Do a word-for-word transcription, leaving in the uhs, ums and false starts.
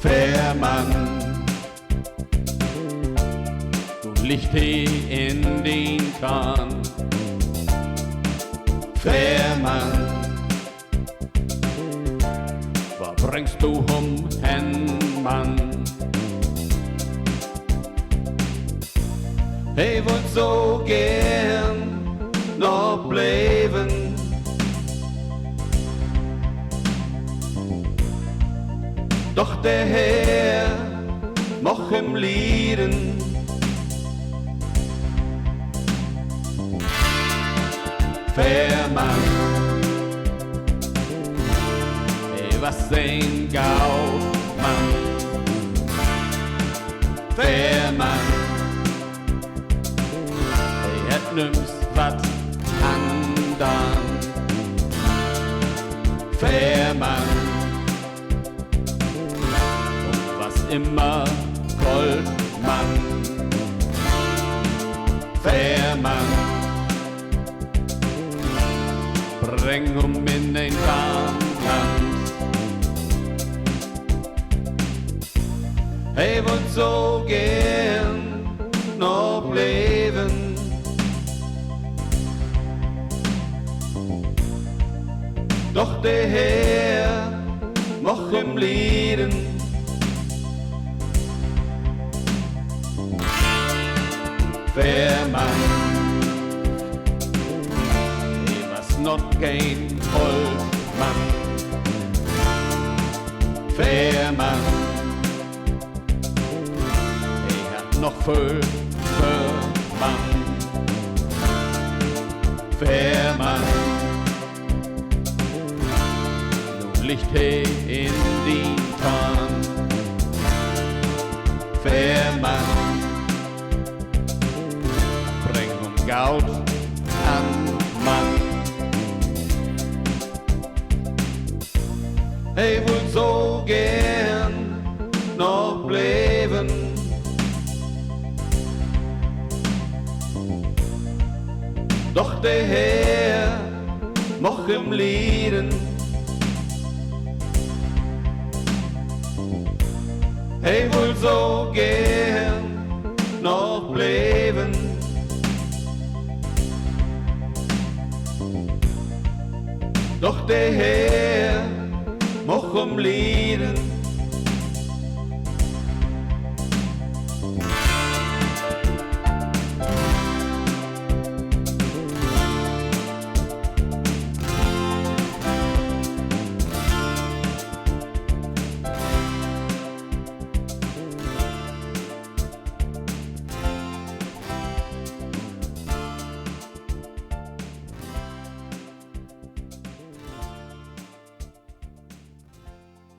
Fährmann, nu liggt he in den Kahn. Fährmann, wo bringst du hum hen, Mann? He wull so geern noch bleven, doch de Herr much em lieden. Fährmann, he was en Gootmann. Fährmann, he hett nüms wat andaan. Fährmann, un was immer Gootmann. Fährmann, bring hum in en warm Land. He wull so geern noch bleven, doch de Herr much em lieden. Fährmann, he was noch keen Gootmann. Fährmann, he harr noch völ vör Mann. Fährmann, nu liggt he in den Kahn. Fährmann, bring hum goot an Mann. He wull so geern noch bleven, doch de Herr much em lieden. He wull so geern noch bleven, doch de Herr much em lieden.